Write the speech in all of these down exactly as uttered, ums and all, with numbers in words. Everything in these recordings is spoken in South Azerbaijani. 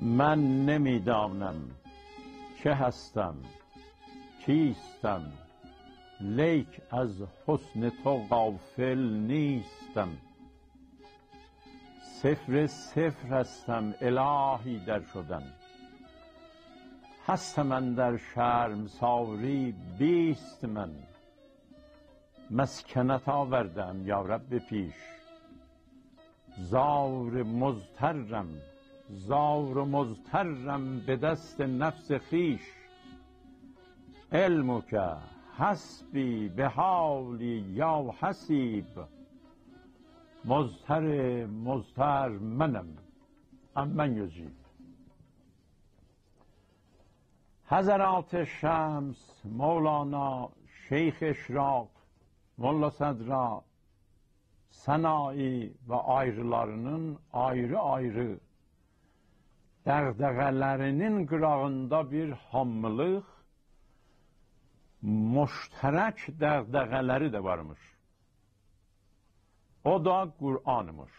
من نمی‌دانم که هستم، کیستم، لیک از حسن تو غافل نیستم. صفر صفر هستم، الهی در شدن، هستم اندر شرمساری بیست من. مسکنت آورده‌ام یا رب پیش، زار و مضطرم، زار و مضطرم به دست نفس خویش. علمک حسبی بحالی یا حسیب، مضطر مضطر منم، عمن یجیب. حضرات شمس، مولانا، شیخ اشراق، ملا صدرا، سنایی و آیریلارینین آیری-آیری دغدغه‌لرینین قیراغیندا بیر هامیلیق، مشترک دغدغه‌لری ده وارمیش. او دا قرآنمیش.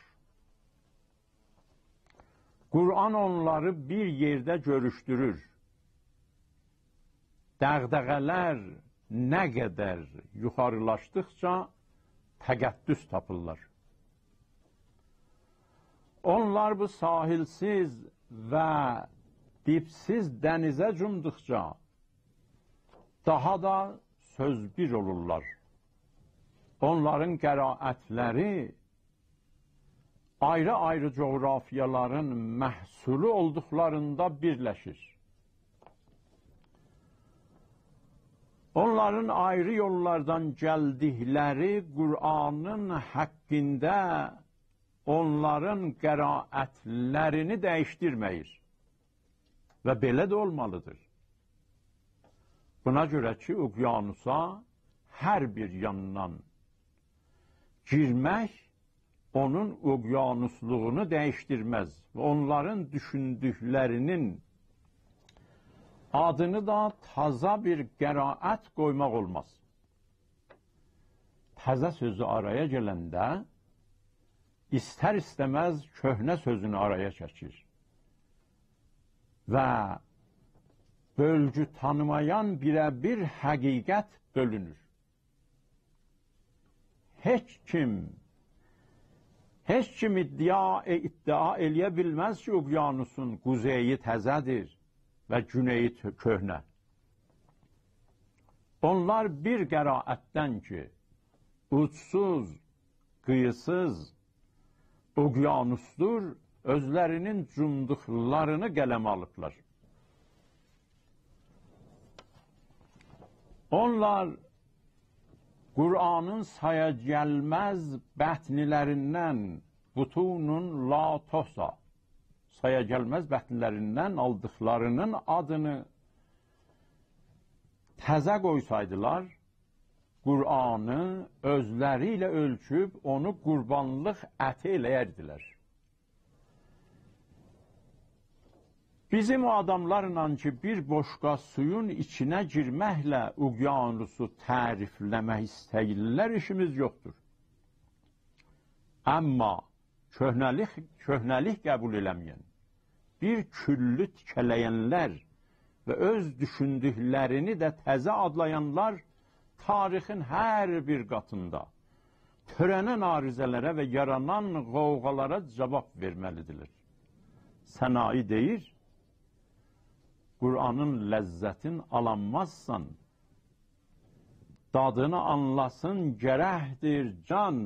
قرآن اونلاری بیر یئرده گؤروشدورور. دغدغه‌لر نه قدر یوخاریلاشدیقجا تقدس تاپیرلار. اونلار بو ساحل‌سیز و دیب‌سیز دنیزه جومدوقجا داها دا سؤزبیر اولورلار. اونلارین قرائت‌لری آیری-آیری جغرافیالارین محصولو اولدوقلاریندا بیرلشیر. اونلارین آیری یوللاردان گلدیکلری قرآنین حاققیندا اونلارین قرائت‌لرینی دییشدیرمه‌ییر. و بئله ده اولمالیدیر. بونا گؤره کی، اقیانوسا هر بیر یاندان گیرمک اونون اقیانوسلوغونو دییشدیرمز و اونلارین دوشوندوکلرینین آدینی دا تازا بیر قرائت قویماق اولماز. تازه سؤزو آرایا گلنده ایستر-ایسته‌مز کؤهنه سؤزونو آرایا چکیر و بؤلگو تانیمایان بیره‌بیر حقیقت بؤلونور. هئچ کیم، هئچ کیم ادعا، ادعا ائله‌یه بیلمز کی، اقیانوسون قوزئیی تازادیر و گونئیی تؤ-، کؤهنه. اونلار بیر قرائتدن کی، اوجسوز، قیییسیز اقیانوسدور، اؤزلرینین جومدوقلارینی قلمه آلیبلار. اونلار قرآنین سایا گلمز بطن‌لریندن، بطون لا تحصی، سایا گلمز بطن‌لریندن آلدیقلارینین آدینی تازه قویسایدیلار، قرآنی اؤزلری ایله اؤلچوب اونو قوربانلیق اتی ائله‌یردیلر. بیزیم او آداملارلا کی، بیر بوشقا سویون ایچینه گیرمکله اقیانوسو تعریفله‌مک ایسته‌ییرلر، ایشیمیز یوخدور. آمما کؤهنه‌لیک، کؤهنه‌لیک قبول ائله‌مه‌ین، بیر کلّو تیکه‌له‌ینلر و اؤز دوشوندوکلرینی ده تازه آدلایانلار تاریخین هر بیر قاتیندا تؤره‌نن عارضه‌لره و یارانان غوغالارا جاواب وئرمه‌لیدیرلر. سنایی دئییر: «قرآنین لذتین آلانمازسان، دادینی آنلاسین گرکدیر جان.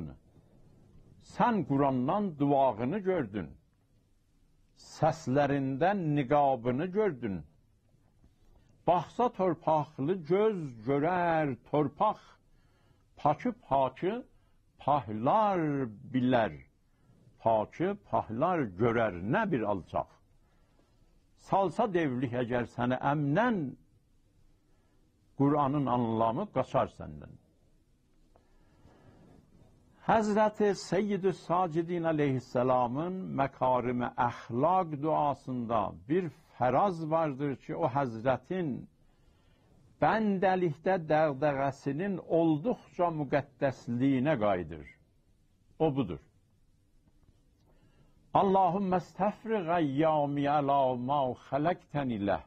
سن قرآندان دوواغینی گؤردون، سسلریندن نقابینی گؤردون. باخسا تورپاقلی گؤز گؤرر تورپاق، پاکی پاکی پاکلار بیلر، پاکی پاکلار گؤرر نه بیر آلچاق. سالسا دئولیک اگر سنی امنن، قرآنین آنلامی قاچار سندن.» حضرت سیدالساجدین علیه‌السلامین مکارم اخلاق دعاسیندا بیر فراز واردیر کی، او حضرتین بنده‌لیکده دغدغه‌سینین اولدوقجا مقدسلیگینه قاییدیر. او بودور: اللهم استفرغ ایامی علی ما خلقتنی له.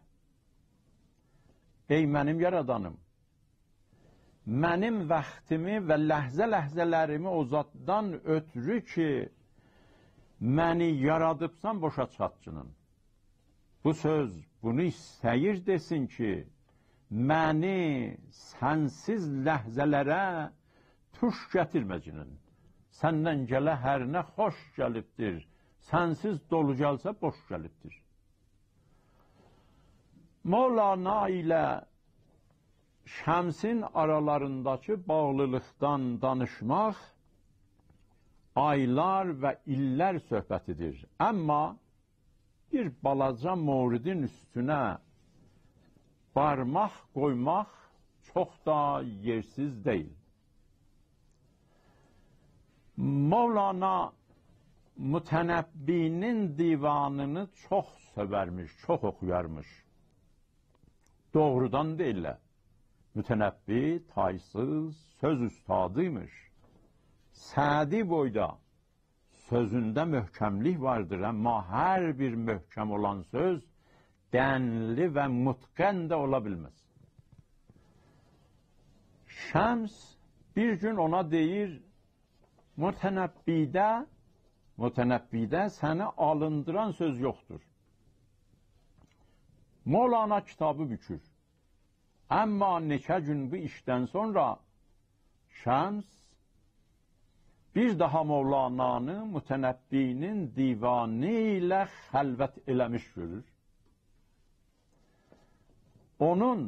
ای منیم یارادانیم، منیم واختیمی و لحظه-لحظه‌لریمی او زاددان اؤترو کی، منی یارادیبسان، بوشا چیخارتگینان. بو سؤز بونو ایسته‌ییر دئسین کی، منی سنسیز لحظه‌لره توش گتیرمه‌گینن. سندن گله هر نه خوش گلیبدیر، سنسیز دولو گلسه، بوش گلیبدیر. مولانا ایله شمسین آرالارینداکی باغلیلیقدان دانیشماق آیلار و ایللر صحبتیدیر. آمما بیر بالاجا موردین اوستونه بارماق قویماق چوخ دا یئرسیز دئییل. مولانا متنبی‌نین دیوانینی چوخ سئورمیش، چوخ اوخویارمیش. دوغرودان دا ائله. متنبی تایسیز سؤز اوستادی‌یمیش. سعدی بویدا سؤزونده محکملیک واردیر، آمما هر بیر محکم اولان سؤز دنلی و متقن ده اولا بیلمز. شمس بیر گون اونا دئییر: «متنبی‌ده، متنبی‌ده سنی آلیندیران سؤز یوخدور.» مولانا کیتابی بوکور. آمما نئچه گون بو ایشدن سونرا شمس بیر داها مولانانی متنبی‌نین دیوانی ایله خلوت ائله‌میش گؤرور. اونون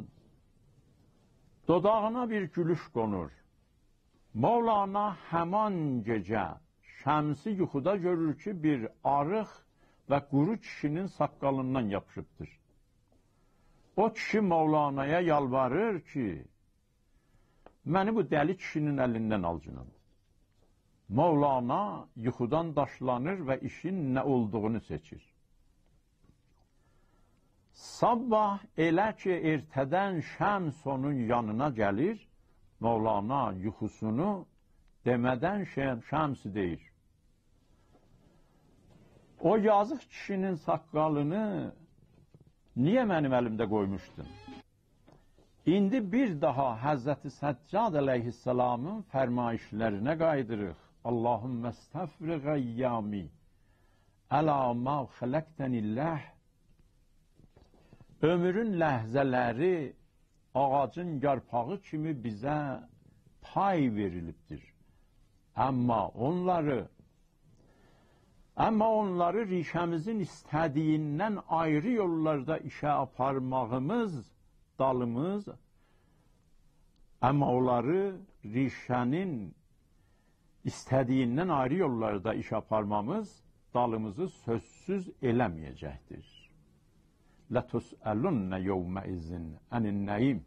دوداغینا بیر گولوش قونور. مولانا همان گئجه شمسی یوخودا گؤرور کی، بیر آریق و قورو کیشی‌نین ساققالیندان یاپیشیبدیر. او کیشی مولانایا یالواریر کی، «منی بو دلی کیشی‌نین الیندن آلگینان.» مولانا یوخودان داشلانیر و ایشین نه اولدوغونو سئچیر. صاباح ائله کی، ائرته‌دن شمس اونون یانینا گلیر، مولانا یوخوسونو دئمه‌دن شم-، شمس دئییر: «او یازیق کیشی‌نین ساققالینی نییه منیم الیمده قویموشدون؟» ایندی بیر داها حضرت سجاد علیه‌السلامین فرمایشلرینه قاییدیریق. «اللهم استفرغ ایامی علی ما خلقتنی له.» عؤمرون لحظه‌لری آغاجین یارپاغی کیمی بیزه پای وئریلیبدیر. آمما اونلاری آمما اونلاری ریشه‌میزین ایسته‌دیییندن آیری یوللاردا ایشه آپارماغیمیز دالیمیز، آمما اونلاری ریشه‌نین ایسته‌دیییندن آیری یوللاردا ایشه آپارمامیز دالیمیزی سؤزسوز ائله‌مه‌یه‌جکدیر. «لتسألن یومئذ عن النعیم.»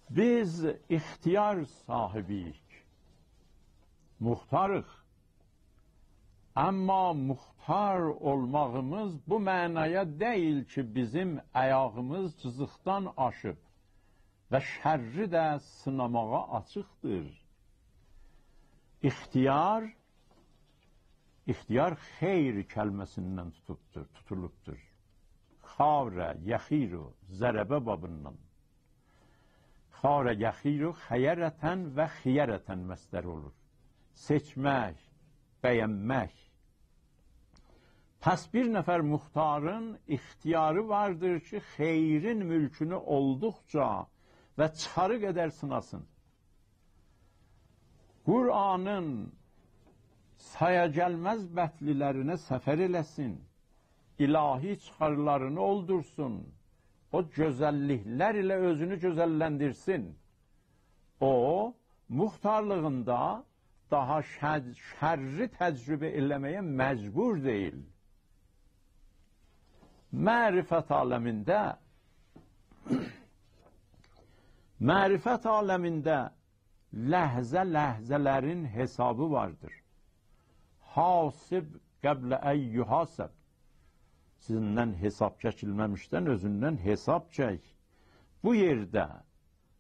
بیز اختیار صاحیبی‌ییک، مختاریق. آمما مختار اولماغیمیز بو معنایا دئییل کی، بیزیم آیاغیمیز جیزیقدان آشیب و شری ده سیناماغا آچیقدیر. اختیار، اختیار خیر کلمه‌سیندن توتوبدور، توتولوبدور. «خار یخیر»، ضربه بابیندان. «خار یخیر» خیرةً و خیرةً مصدر اولور. سئچمک، بَیَنمک. پس بیر نفر مختارین اختیاری واردیر کی، خیرین مولکونو اولدوقجا و چیخاری قدر سیناسین. قرآنین سایا گلمز بطنلرینه سفر ائله‌سین، الهی چیخارلارینی اولدورسون، او گؤزللیکلر ایله اؤزونو گؤزللندیرسین. او، مختارلیغیندا داها شر-، شری تجربه ائله‌مه‌یه مجبور دئییل. معرفت عالمینده، معرفت عالمینده لحظه-لحظه‌لرین حسابی واردیر. «حاسب قبل أن یحاسب.» سیزیندن حساب چکیلمه‌میشدن اؤزوندن حساب چک. بو یئرده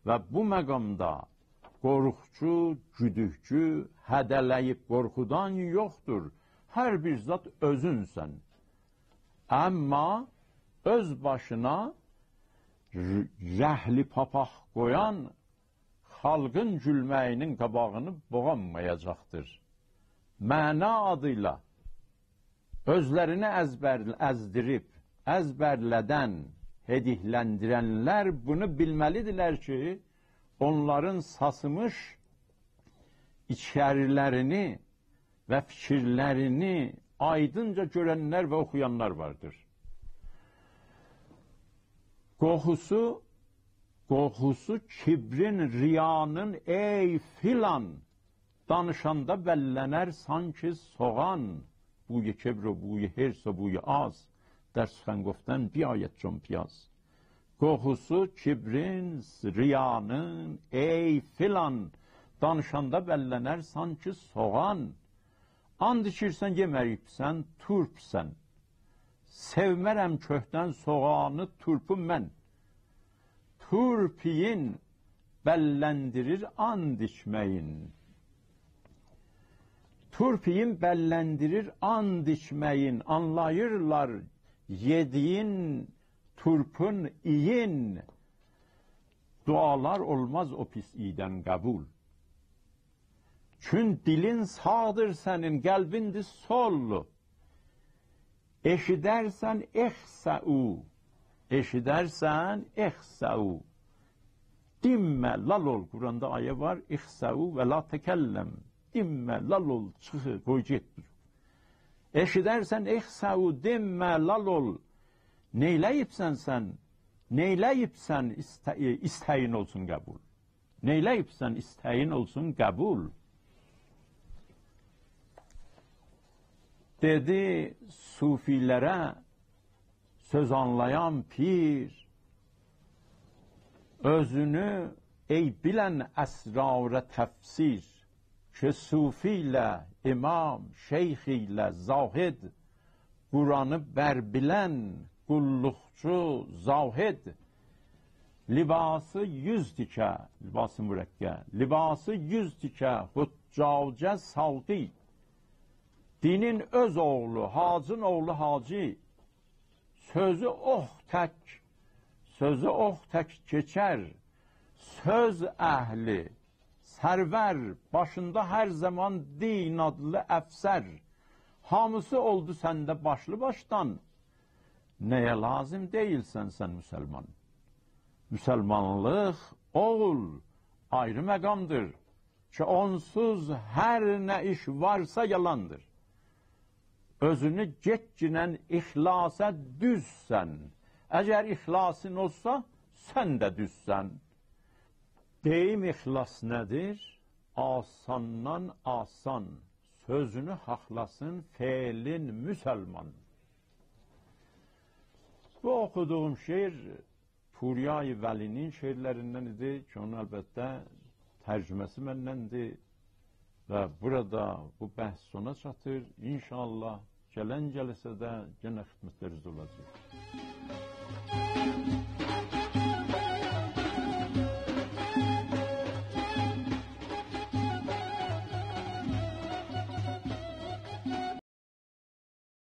و بو مقامدا قورخوجو، گودوکچو، هده‌له‌ییب قورخودان یوخدور. هر بیر زاد اؤزونسن. آمما اؤز باشینا ر-، رهلی پاپاق قویان خالقین گولمه‌یینین قاباغینی بوغانمایاجاقدیر. معنا آدییلا اؤزلرینی ازبر-، ازدیریب، ازبرله‌دن، هدیه‌لندیرنلر بونو بیلمه‌لیدیرلر کی، اونلارین ساسیمیش ایچریلرینی و فیکیرلرینی آیدینجا گؤرنلر و اوخویانلار واردیر. قوخوسو، قوخوسو کبرین، ریانین، ای فلان، دانیشاندا بللنر سانکی سوغان. بوی کبر و بوی حرص و بوی آز، در سخن گفتن بیاید چون پیاز. قوخوسو کبرین، ریانین، ای فلان، دانیشاندا بللنر سانکی سوغان. آند ایچیرسن، یئمه‌ییبسن، تورپسن. سئومه‌رم کؤکدن سوغانی، تورپو من. تورپ اییین بللندیریر آند ایچمه‌یین. تورپ اییین بللندیریر آند ایچمه‌یین. آنلاییرلار یئدیگین تورپون اییین. دعالار اولماز او پیس اییدن قبول. چون دیلین ساغدیر سنین، قلبین ده سول. ائشیدرسن اخسئوا، ائشیدرسن اخسئوا. دینمه، لال اول. قرآندا آیه وار: «اخسئوا و لا تکلم». دینمه، لال اول، چیخ، قوی گئت. ائشیدرسن اخسئوا، دینمه، لال اول. نئیله‌ییبسن سن؟ نئیله‌ییبسن ایسته-، ایسته‌یین اولسون قبول؟ نئیله‌ییبسن ایسته‌یین اولسون قبول؟ دئدی صوفی‌لره سؤز آنلایان پیر: اؤزونو ای بیلن اسرارا تفسیر، کی صوفی ایله امام، شیخ ایله زاهد، قرآنی بر بیلن قوللوقچو زاهد، لباسی یوز تیکه، لباس مرقع، لباسی یوز تیکه، حجاجه ساقی، دینین اؤز اوغلو، حاجین اوغلو حاجی، سؤزو اوخ تک، سؤزو اوخ تک کئچر، سؤز اهلی، سرور، باشیندا هر زامان دین آدلی افسر. هامیسی اولدو سنده باشلی باشدان. نه‌یه لازیم دئییلسن سن مسلمان؟ مسلمانلیق، اوغول، آیری مقامدیر کی، اونسوز هر نه ایش وارسا یالاندیر. اؤزونو گئتگینن اخلاصا دوز سن. اگر اخلاصین اولسا، سن ده دوزسن. دئییم اخلاص نه‌دیر؟ آساندان آسان. سؤزونو حاقلاسین فعلین مسلمان. بو اوخودوغوم شعر پوریای ولی‌نین شعرلریندن ایدی کی، اونون البته ترجمه‌سی مندندیر و بورادا بو بحث سونا چاتیر. ان‌شاءالله گلن جلسه‌ده یئنه خدمتلرینیزده اولاجاغیق.